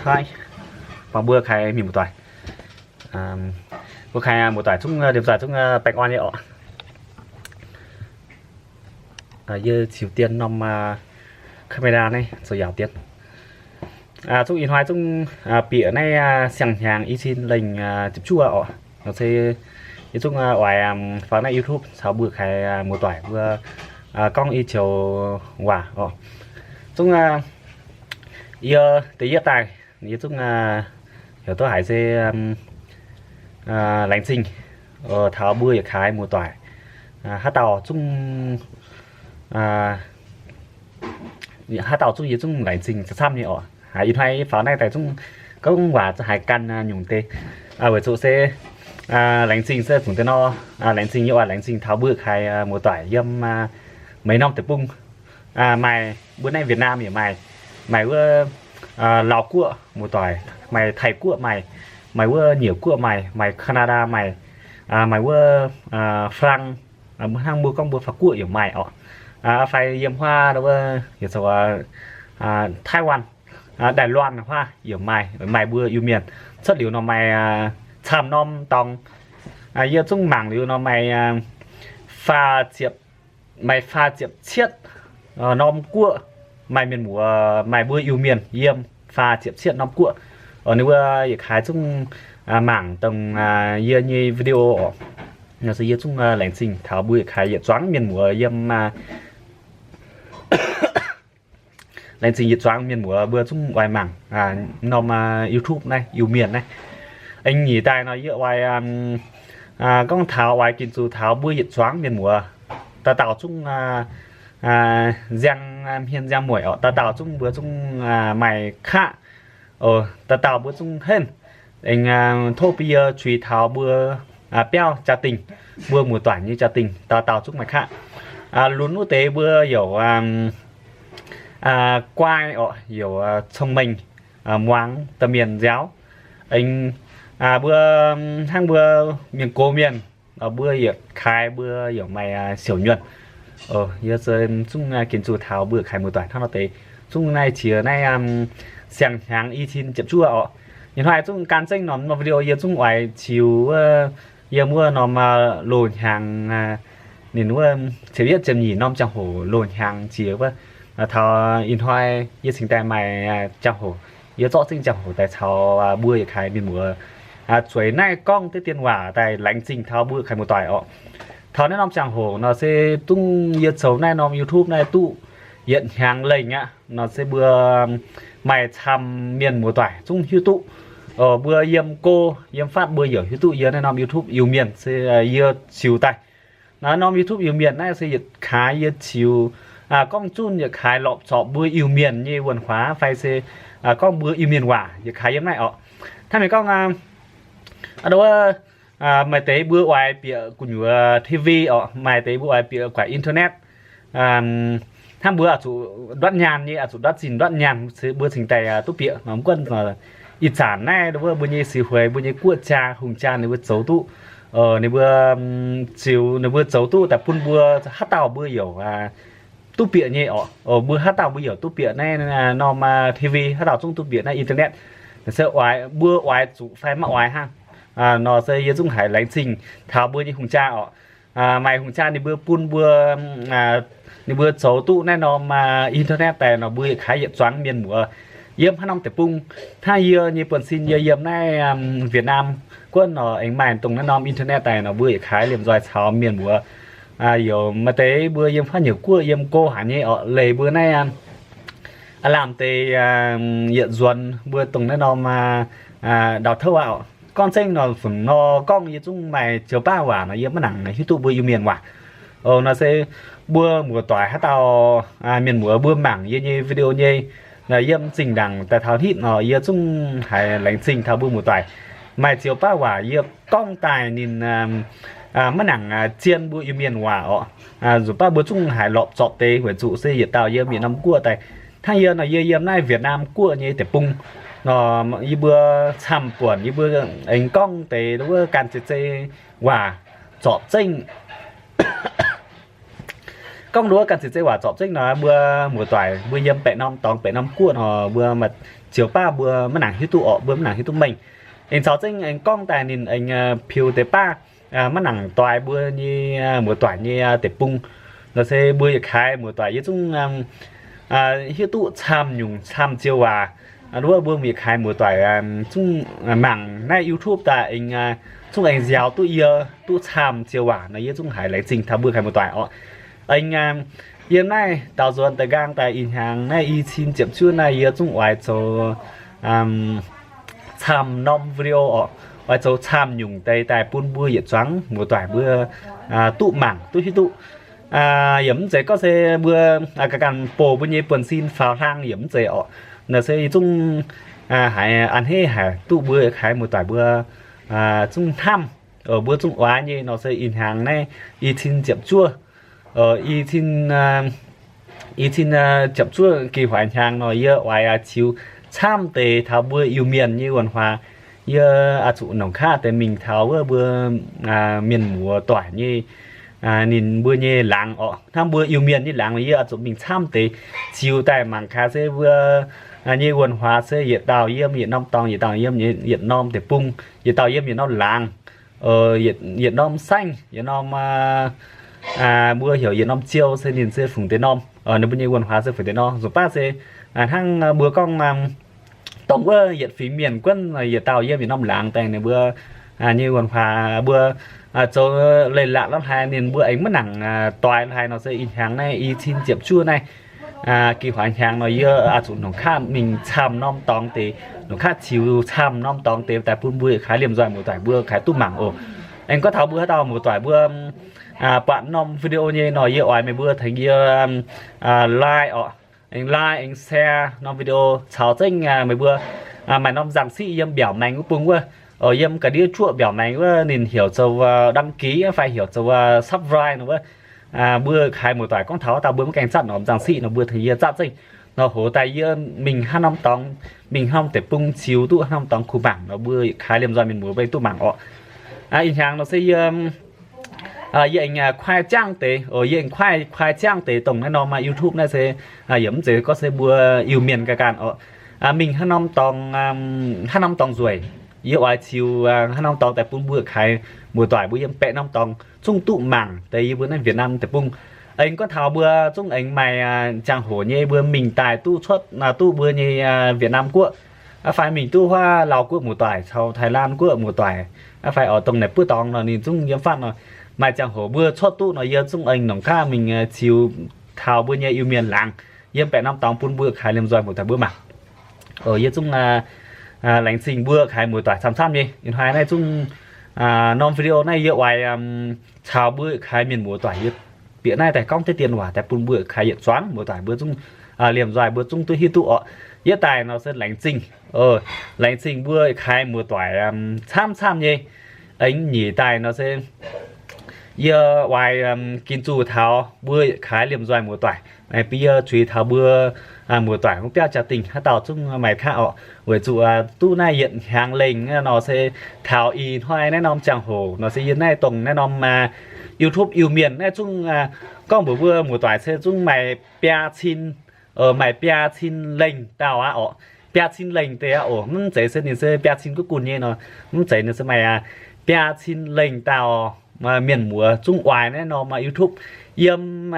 Hnoi, bangc mbuo kaaix mienh muoz-doic, mbuo kaaix muoz-doic zungv liemh zaaih zungv baengh orn nyei orqc. Yie ziux dien norm camera naaiv zoux yaauc dien. Zungv ih hnoi zungv bieqc naaiv siang-hnyangx i cin lengh ziepc juov orqc. Nor se yie zungv oix faaux naaiv YouTube caux mbuo kaaix muoz-doic mbuo gorngv i joux waac orqc. Zungv yie da'yietv daaih yie zungv heuc duqv haiz se laengz zingh taux mbuo yietc kaaix muoz-doic. Haaix dauh zungv, haaix dauh zungv yie zungv laengz zingh camv-camv nyei orqc. Ih hnoi faaux naaiv daaih zungv gorngv waac haiz gan nyungc deix, weic zuqc se laengz zingh se fungc deix nor, laengz zingh yie oix laengz zingh taux mbuo kaaix muoz-doic yiem maiv norm deic-bung. Maaih mbuo naaiv Việt Nam yaac maaih, maaih wuov Laauv guoqv muoz-doic, maaih Taiv guoqv maaih, maaih wuov Nyiec guoqv maaih, maaih Canada maaih, maaih wuov Faa^lang, hnangv mbuo gorngv mbuo Faa guoqv yaac maaih orqc. Fai yiem huaav wuov, Taiwan, Đài Loan huaav yaac maaih, maaih mbuo Iu-Mienh cuotv liuz nor maaih camv norm dorngx. Yie zungv mangc liuz nor maaih faah ziepc, maaih faah ziepc cietv norm guoqv, maaih mienh muoz, maaih mbuo Iu-Mienh yiem faah ziepc cietv norm guoqv. Ninh mbuo yietc kaaix zungv mangc dongh yie nyei video orqc. Nor se yie zungv laengz zingh taux mbuo yietc kaaix yietc zuangx mienh muoz yiem laengz zingh yietc zuangx mienh muoz mbuo zungv oix mangc norm YouTube naaiv, Iu-Mienh naaiv. Aengx nyic daaih nor yie oix gorngv taux oix ginc zuqc taux mbuo yietc zuangx mienh muoz, dauh dauh zungv nziang hmien nziang mueic orqc, dauh dauh zungv mbuo zungv maaih qaqv. Dauh dauh mbuo zungv henv. Aengx tov bun yie juix taux mbuo biauv jaa-dingh, mbuo muoz-doic nyei jaa-dingh dauh dauh zungv maaih qaqv. Lunx wuov deix mbuo youc guai orqc, youc cong-mengh, muangx domh mienh nziaaux. Aengx mbuo hnangv mbuo mienh gox mienh, mbuo yietc kaaix mbuo youc maaih siouc nyuonh. Yie zungv ginc zuqc taux mbuo kaaix muoz-doic hnangv nor deix. Zungv naaiv qiex naaiv siang-hnyangx i cin ziepc juov orqc. Ih hnoi zungv gan zengv norm video yie zungv oix ziux wuov, yiem wuov norm loz-hnyangx, ninh wuov ziepc yietv ziepc nyeic norm ziangh hoc loz-hnyangx jiex wuov, taux ih hnoi yie cingx daaih maaih ziangh hoc, yie zorqv zengv ziangh hoc daaih caux mbuo yietc kaaix mienh muoz zueiz naaiv gorngv deix dien waac daaih laengz zingh taux mbuo kaaix muoz-doic orqc. Taux naaiv norm ziangh hoc nor se dungv yie zoux naaiv norm YouTube naaiv duqv yietc hnyangx lengh aqv. Nor se mbuo maaih camv mienh muoz-doic zungv hiuv duqv. Mbuo yiem go yiem fatv mbuo youc hiuv duqv yie naaiv norm YouTube Iu-Mienh se yie ziux daaih. Naaiv norm YouTube Iu-Mienh naaiv se yietc kaaix yie ziux gorngv zunh yietc kaaix lorpc zorpc mbuo Iu-Mienh nyei wuonh huaax fai se gorngv mbuo Iu-Mienh waac yietc kaaix yiem naaiv orqc. Hnangv mienh gorngv, maaih deix mbuo oix bieqc gu'nyuoz T V orqc, maaih deix mbuo oix bieqc guaix internet. Hnangv mbuo oix zuqc ndortv nyaanh nyei, oix zuqc ndortv zinh ndortv nyaanh, mbuo cingx daaih duqv bieqc. Mv gunv ih zanc naaiv wuov mbuo nyei six hueix, mbuo nyei guoqv jaa, hungh jaa ninh mbuo zoux duqv, ninh mbuo ziux, ninh mbuo zoux duqv daaih bun mbuo haaix dauh mbuo youc duqv bieqc nyei orqc. Mbuo haaix dauh mbuo youc duqv bieqc naaiv norm T V, haaix dauh zungv duqv bieqc naaiv internet. Se oix mbuo oix zuqc fai maiv oix hnangv. Nor se yie zungv haiz laengz zingh taux mbuo nyei hungh jaa orqc. Maaih hungh jaa ninh mbuo bun mbuo, ninh mbuo zoux duqv naaiv norm internet daaih nor mbuo yietc kaaix yietc zuangx mienh muoz yiem haaix norm deic-bung. Hnangv yie nyei buonv-sin yie yiem naaiv Việt Nam guoqv nor aengx maaih dongh naaiv norm internet daaih nor mbuo yietc kaaix liemh nzoih caux mienh muoz. Youc maaih deix mbuo yiem fatv nyeic guoqv yiem go haic nyei orqc, leih mbuo naaiv aav lamh deix yietc nzuonx mbuo dongh naaiv norm ndau-touv aqv orqc. Gorngv zengv nor, funx nor gorngv yie zungv maaih zioux baav waac nor yie maiv nangc hiuv duqv mbuo Iu-Mienh waac. Nor se mbuo muoz-doic haaix dauh mienh muoz mbuo mangc yie nyei video nyei, yiem zinh ndaangc daaih taux hitv nor yie zungv haiz laengz zingh taux mbuo muoz-doic. Maaih zioux baav waac yie gorngv daaih ninh maiv nangc zien mbuo Iu-Mienh waac orqc. Nzunc baav mbuo zungv haiz lorpc zorpc deix weic zuqc se yietc dauh yiem yietc norm guoqv daaih. Hnangv yie nor yie yiem naaiv Việt Nam guoqv nyei deic-bung nor, yie mbuo camv buonc yie mbuo aengx gorngv deix wuov ganh zeiz zeiz waac zorpc zengv. gorngv nduov ganh ceix zeiv waac zorpc zengv nor, mbuo muoz-doic mbuo yiem baeqc norm dorngx baeqc norm guoqv nor, mbuo maaih zioux baav mbuo maiv nangc hiuv duqv orqc, mbuo maiv nangc hiuv duqv mengh. Aengx caux zengv aengx gorngv daaih ninh aengx piu deix baav maiv nangc doix mbuo nyei muoz-doic nyei deic-bung. Nor se mbuo yietc kaaix muoz-doic yie zungv hiuv duqv camv nyungc camv zioux waac. Wuov mbuo yietc kaaix muoz-doic zungv mangc naaiv YouTube daaih aengx zungv aengx nziaaux duqv yie duqv camv zioux waac nor, yie zungv haiz laengz zingh taux mbuo kaaix muoz-doic orqc. Aengx yiem naaiv daaux nzuonx daaih nqaang daaih ih hnyangx naaiv i cin ziepc juov naaiv yie zungv oix zoux camv norm video orqc, oix zoux camv nyungc deix daaih bun mbuo yietc zuangx muoz-doic mbuo duqv mangc duqv hiuv duqv. Yaac mv zeiz gorngv se mbuo ganh ganh bouh mbuo nyei buonv-sin faaux hlang yaac mv zeiz orqc. Naaiv se yie zungv haiz a'hneiv haic duqv mbuo kaaix muoz-doic mbuo zungv hnamv, mbuo zungv oix nyei nor se ih hnyangx naaiv i cin ziepc juov, i cin, i cin ziepc juov geh huaax hnyangx nor yie oix ziux camv deix taux mbuo Iu-Mienh nyei wuonh huaax. Yie oix zuqc nongc kaav deix mingh taux wuov mbuo mienh muoz-doic nyei, ninh mbuo nyei laangz orqc, hnangv mbuo Iu-Mienh nyei laangz nor yie oix zuqc mingh camv deix ziux daaih mangc gaax se mbuo nyei wuonh huaax se yietc dauh yiem yietc norm dorngx, yietc dauh yiem yietc norm deic-bung, yietc dauh yiem yietc norm laangz, yietc norm saengv, yietc norm, mbuo heuc yietc norm ziou se ninh se fungc deix norm, ninh mbuo nyei wuonh huaax se fungc deix norm. Nzunc baav se hnangv mbuo gorngv dongh wuov yietc fingx mienh guonv yietc dauh yiem yietc norm laangz daaih ninh mbuo nyei wuonh huaax mbuo zoux leiz-latc lorqc haaix ninh mbuo aengx maiv nangc doix haaix nor se ih hnyangx naaiv i cin ziepc juov naaiv geh huaax hnyangx nor yie oix zuqc nongc kaav mingh camv norm dorngx deix, nongc kaav ziux camv norm dorngx deix daaih bun mbuo kaaix liemh nzoih muoz-doic mbuo kaaix duqv mangc oc. Aengx gorngv taux mbuo haaix dauh muoz-doic mbuo buatc norm video nyei nor yie oix meih mbuo tengx yie like orqc, aengx like aengx share norm video caux zengv meih mbuo maaih norm nzangc siqv yiem mbiaauc maengx wuov bung wuov, yiem ga'ndiev juoqv mbiaauc maengx wuov ninh heuc zoux đăng ký fai heuc zoux subscribe nor wuov. Mbuo kaaix muoz-doic gorngv taux dauh mbuo maiv gaengh zatv norm nzangc siqv nor mbuo tengx yie zatv zengv nor hoz daaih yie mingh hnangv norm dorngx, mingh hnangv norm deic-bung ziux duqv hnangv norm dorngx kuh mangc nor mbuo kaaix liemh nzoih mienh muoz mbuo duqv mangc orqc. Ih hnyangx nor se yie yie aengx kuaaiv ziangv deix, yie aengx kuaaiv, kuaaiv ziangv deix dongh naaiv norm YouTube naaiv se yaac mv zeiz gorngv se mbuo Iu-Mienh ganh ganh orqc. Mingh hnangv norm dorngx, hnangv norm dorngx nzueic, yie oix ziux hnangv norm dorngx daaih bun mbuo kaaix muoz-doic mbuo yiem baeqc norm dorngx zungv duqv mangc deix yie mbuo naaiv Việt Nam deic-bung. Aengx gorngv taux mbuo zungv aengx maaih ziangh hoc nyei mbuo mingh daaih duqv cuotv duqv mbuo nyei Việt Nam guoqv, fai mingh duqv huaav Laauv guoqv muoz-doic caux Thái Lan guoqv muoz-doic, fai oix dongh naaic buov dorngx nor ninh zungv yiem fatv nor, maaih ziangh hoc mbuo cuotv duqv nor yie zungv aengx nongc kaav mingh ziux taux mbuo nyei Iu-Mienh laangz yiem baeqc norm dorngx bun mbuo kaaix liemh nzoih muoz-doic mbuo mangc. Yie zungv laengz zingh mbuo kaaix muoz-doic camv-camv nyei. Ih hnoi naaiv zungv norm video naaiv yie oix caux mbuo kaaix mienh muoz-doic yie bieqc naaiv daaih gorngv deix dien waac daaih bun mbuo kaaix yietc zuangx muoz-doic mbuo zungv liemh nzoih mbuo zungv duqv hiuv duqv orqc. Yie daaih nor se laengz zingh, laengz zingh mbuo kaaix muoz-doic camv-camv nyei. Aengx nyic daaih nor se yie oix ginv zuqc taux mbuo kaaix liemh nzoih muoz-doic, bun yie zuiz taux mbuo muoz-doic mv biauv jaa-dingh haaix dauh zungv maaih kaqv orqc. Weic zuqc duqv naaiv yietc hnyangx lengh nor se taux ih hnoi naaiv norm ziangh hoc nor se yie naaiv dongh naaiv norm YouTube Iu-Mienh naaiv zungv gorngv mbuox mbuo muoz-doic se zungv maaih biaa cin, maaih biaa cin lengh dauh aqv orqc. Biaa cin lengh deix aqv oc. Mv zeiz se ninh se biaa cin guv gunh nyei nor, mv zeiz, ninh se maaih biaa cin lengh dauh mienh muoz zungv oix naaiv norm YouTube yiem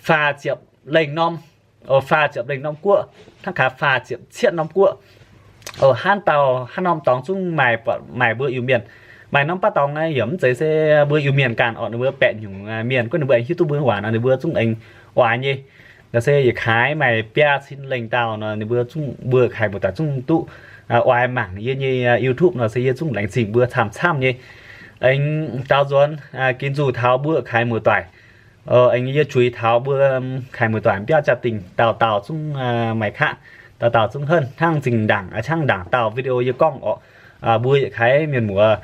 faah ziepc lengh norm, faah ziepc lengh norm guoqv, hnangv kaax faah ziepc cietv norm guoqv. Hnangv dauh hnangv norm dorngx zungv maaih, maaih mbuo Iu-Mienh. Maaih norm baav dorngx naaiv yaac mv zeiz se mbuo Iu-Mienh ganh orqc, ninh mbuo baeqc nyungc mienh, gorngv ninh mbuo aengx hiuv duqv mbuo waac nor ninh mbuo zungv aengx oix nyei. Nor se yietc kaaix maaih biaa cin lengh dauh nor ninh mbuo zungv, mbuo kaaix muoz-doic zungv duqv oix mangc yie nyei YouTube nor se yie zungv laengz zingh mbuo camv-camv nyei. Aengx daaux nzuonx ginv zuqc taux mbuo kaaix muoz-doic. Aengx yie zuiz taux mbuo kaaix muoz-doic biauv jaa-dingh dauh dauh zungv maaih kaqv, dauh dauh zungv henv hnangv zinh ndaangc, hnangv ndaangc dauh video yie gorngv orqc. Mbuo yietc kaaix mienh muoz,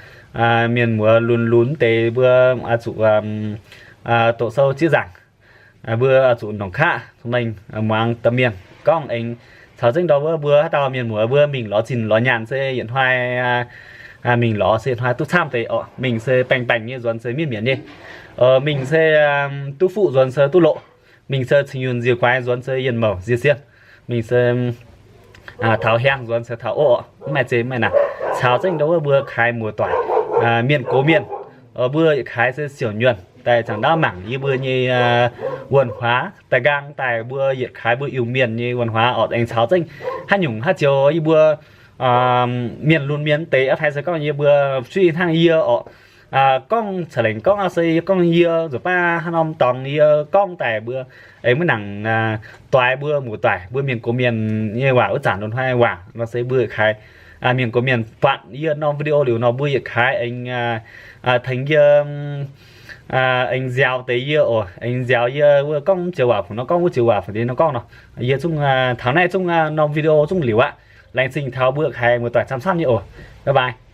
mienh muoz lunx lunx deix mbuo zuqc doqc sou zieqv nzaangc. Mbuo zuqc nongc kaqv mengh muangx domh mienh gorngv aengx caux zengv ndau wuov mbuo haaix dauh mienh muoz mbuo mingh lorz zinh lorz nyaanh se yietc hnoi mingh lorz se yietc hnoi duqv camv deix orqc. Mingh se baengh baengh nyei, nzuonx se mienv mienv nyei. Mingh se duqv fuqv nzuonx se duqv loqc. Mingh se cing yunh nzie guaix nzuonx se yienh mouc nzie sienh. Mingh se taux hiang nzuonx se taux ov, mv maaih zeiz mv maaih naanc. Caux zengv ndau wuov mbuo kaaix muoz-doic, mienh gox mienh, mbuo yietc kaaix se siouc nyuonh daaih zaangc ndaauv mangc yie mbuo nyei wuonh huaax daaih nqaang daaih mbuo yietc kaaix mbuo Iu-Mienh nyei wuonh huaax orqc. Aengx caux zengv haaix nyungc haaix joux yie mbuo mienh lunx mienh deix aqv, fai se gorngv yie mbuo suiv hnangv yie orqc, gorngv ca'lengc gorngv se yie gorngv yie nzuqc baav haaix norm dorngx yie gorngv daaih mbuo aengx maiv nangc doix mbuo muoz-doic mbuo mienh gox mienh nyei waac wuov zanc lunx hnoi waac nor se mbuo kaaix mienh gox mienh buatc yie norm video liuz nor mbuo yietc kaaix aengx tengx yie aengx nziaaux deix yie oc, aengx nziaaux yie wuov gorngv mv joux waac fungc nor gorngv, wuov joux waac fungc deix nor gorngv nor. Yie zungv taux naaiv zungv norm video zungv liuz aqv. Laengz zingh taux mbuo kaaix muoz-doic camv-camv nyei oc. Bye bye.